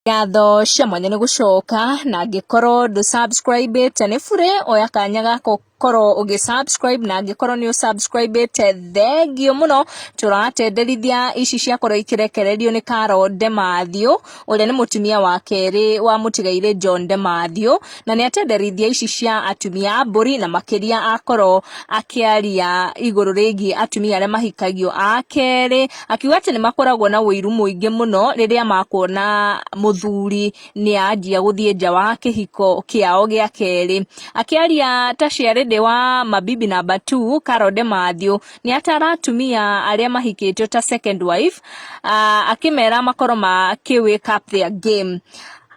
Ngatho cia mwanya nĩ gũcoka na angĩkorwo ndũ subscribe ĩte nĩ bure, oya kanya gaka ũkorwo ũgĩ subscribe, na angĩkorwo nĩ ũ subscribe ĩte, thengio mũno. Tũratenderithia ici ciakorwo ikĩrekererio nĩ Carol Demathew, ũrĩa nĩ mũtumia wa kerĩ wa mũtigairĩ John Demathew, na nĩ atenderithia ici cia atumia a mbũri, na makĩria akorwo akĩaria igũrũ rĩgiĩ atumia arĩa mahikagio a kerĩ, akiuga atĩ nĩ makoragwo na ũiru mũingĩ mũno rĩrĩa makuona mũthuri nĩ anjia gũthiĩ nja wa kĩhiko kĩao gĩa kerĩ. Akĩaria ta ciarĩndĩ wa Mabibi Number 2, Carol Demathew nĩ atara atumia arĩa mahikĩtio ta second wife, akĩmera makorwo makĩ wake up their game.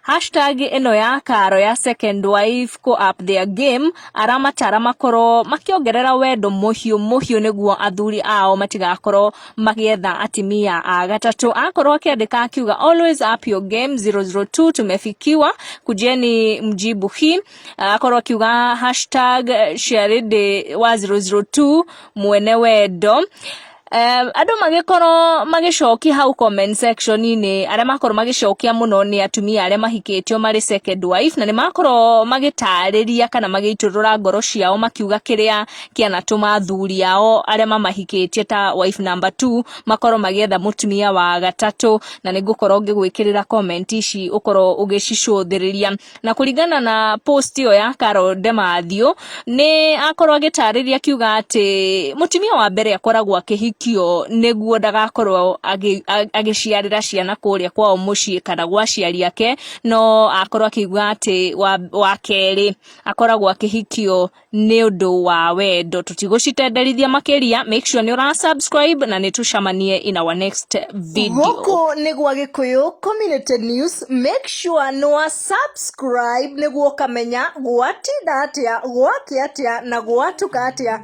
Hashtag ĩno ya Karo ya second wife kũ up their game, aramatara makorwo makĩongerera wendo mũhiũ mũhiũ nĩguo athuri ao matigakorwo magĩetha atimia a gatatũ. Akorwo akĩandĩka akiuga, "Always up your game, 002, tumefikiwa, kujeni mjibu hii." Akorwo akiuga #Ciarĩndĩ wa 002 mwene wendo. Andũ magĩkorwo magĩcokia hau comment section-inĩ, arĩa makorwo magĩcokia mũno nĩ atumia arĩa mahikĩtio marĩ second wife, na nĩ makorwo magĩtarĩria kana magĩitũrũra ngoro ciao makiuga kĩrĩa kĩanatũma athuri ao arĩa mamahikĩtie ta wife number 2 makorwo magĩetha mũtumia wa gatatũ. Na nĩ ngũkorwo ngĩgwĩkĩrĩra comment ici ũkorwo ũgĩcicũthĩrĩria. Na kũringana na post ĩyo ya Carol Demathew, nĩ akorwo agĩtarĩria akiuga atĩ mũtumia wa mbere akoragwo akĩhikio nĩguo ndagakorwo agĩciarĩra ciana kũrĩa kwao mũciĩ kana gwa aciari ake, no akorwo akiuga atĩ wa kerĩ akoragwo akĩhikio nĩ ũndũ wa wendo. Tũtigũcitenderithia makĩria, make sure nĩ ũra subscribe na nĩ tũcemanie in our next video. Gũkũ nĩ gwa Gĩkũyũ Community News. Make sure nĩ wa subscribe nĩguo ũkamenya gwatinda atĩa, gwakĩa atĩa na gwatuka atĩa.